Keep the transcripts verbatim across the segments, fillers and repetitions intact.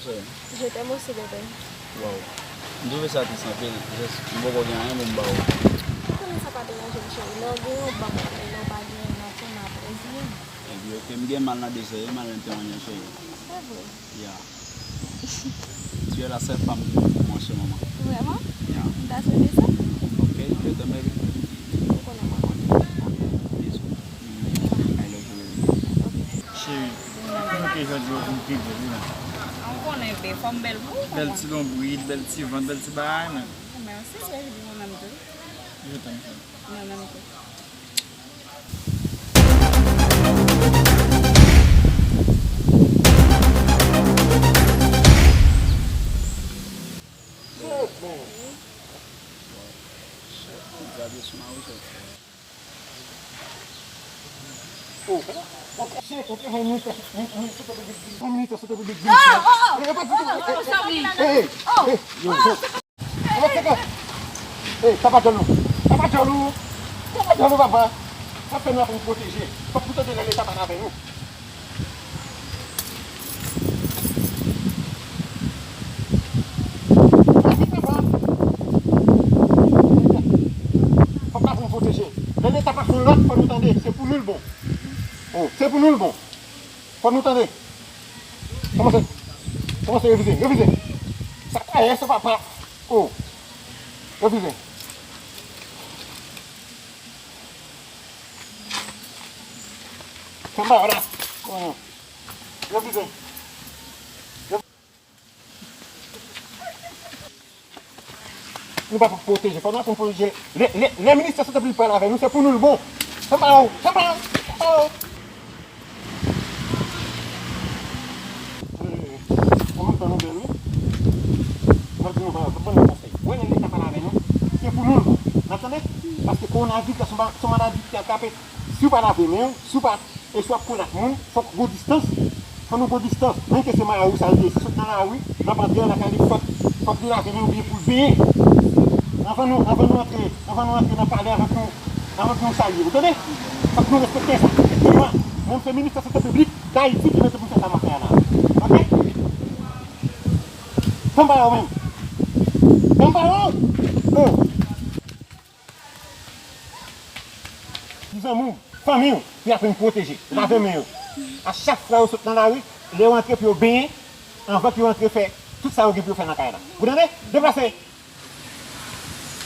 Je t'aime aussi, bébé. Waw. M twouve sa tris anpil. Jis, m poko gen anyen pou m ba w. Ou konnen sa pa deranje m, cheri. Lè w genyen, w ban m. Men lè w pa genyen, nan tonnè, ap reziye m. Epi, oke, m gen mal nan de zòrèy, mal nan temwanyaj, cheri. Se vre. Ya. Tu es la seule femme que je veux pour moi en ce moment. Vraiment? Ya. M ta swete sa. Oke, je t'aime, baby. Ou konnen mwen kontan. Bisous. I love you, baby. Cheri, m te jodi yo pou m te bèl, wi. Ou konnen, bebe, fò m bèl pou ou. Bèl ti lonbrit, bèl ti vant, bèl ti bagay, men. Mèsi, cheri, di mwen menm tou. Je t'aime, cheri. Mwen menm tou. Hey, hey, hey, yo, yo. Hey, tapa djòl ou. Tapa djòl ou. Tapa djòl ou, papa. Sa fè nou aprann pwoteje. Fòk nou tande lè Leta pale avè nou. Pase, papa. Fòk nou aprann pwoteje. Lè Leta pase yon lòd, fò nou tande. Se pou nou l bon. Oh, se pou nou l bon. Fò nou tande. Kòmanse. Kòmanse revize. Revize. Sa kwè, se papa. Oh. Revize. Kamba, wala. Oh. Revize. Nou pa pou pwoteje, fò nou aprann pwoteje. Lè, lè, lè ministè sante piblik pale avè nou, se pou nou l bon. Tanpare, tanpare, tanpare. An menm tan nou bèl, wi. Mwen di nou, ban nou konsèy. Wè, lè Leta pale avè nou, se pou nou l bon. N ap tande? Paske kowonaviris la, se yon ma-, se yon maladi ki atrape. Si w pa lave men w, si w pa E si w ap koule ak moun, fòk gon distans. Fò nou gon distans. Menm ke se mari w sa l ye, si sot nan lari, l ap antre lakay li, fòk, fòk li lave men oubyen pou l benyen. Anvan nou, anvan nou antre, anvan nou antre nan palè, anvan ke nou, anvan ke nou salye. Ou tande? Fòk nou respekte sa. Efektivman, mwen se minis sante piblik Dayiti ki mete pou m fè sa m ap fè a la. Oke? Tanpare menm. Tanpare! Oh! Di zanmi w, fanmi w, pou yo aprann pwoteje, lave men yo. A chak fwa yo sot nan lari, lè yo antre pou yo benyen, anvan ke yo antre fè tout sa yo gen pou yo fè nan kay la. Ou tande? Deplase!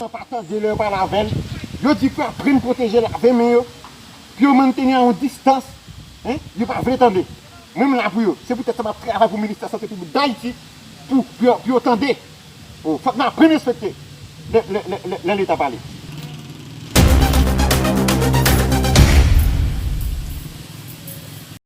Pa tande lè yo pale avè l. Yo di pou yo aprann pwoteje, lave men yo, pou yo mantini a yon distans, en, yo pa vle tande. Mwen m la pou yo. Se poutèt sa m ap travay pou ministè sante piblik Dayiti pou, pou, yo- pou yo tande. Oh, fòk n aprann respekte lè, lè, lè, lè, lè Leta pale.